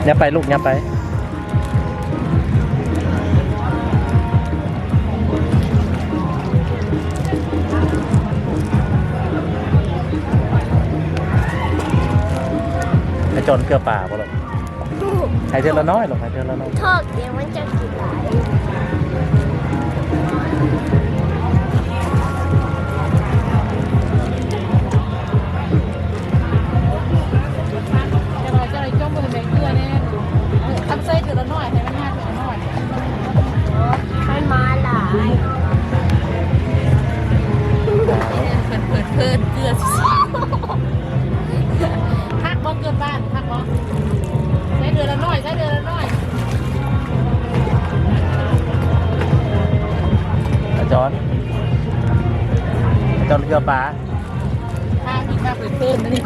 ຢ່າໄປລູກ ຢ່າໄປ. ໃຫ້ຈອນເກືອປາບໍ່ລູກ? ໃຫ້ເທື່ອລະໜ້ອຍລູກ ໃຫ້ເທື່ອລະໜ້ອຍ. ທອດດຽວມັນຈະກິນຫຼາຍ. ຈະໜ້ອຍ ຈະໜ້ອຍ ຈ້ອມເບິ່ງໃນເກືອແດ່. ຄັນໃສ່ເທື່ອລະໜ້ອຍ ໃຫ້ມັນມາເທື່ອລະໜ້ອຍ. ມັນມາຫຼາຍ. ເພີນໆ ເພີນໆ ເກືອ. ຄັກບໍ່ ເກືອບ້ານ ຄັກບໍ່? ໃສ່ເທື່ອລະໜ້ອຍ ໃສ່ເທື່ອລະໜ້ອຍ. ອາຈອນ ອາຈອນ ເກືອປາ. ພາມີພາເພີນໆ ອັນນີ້.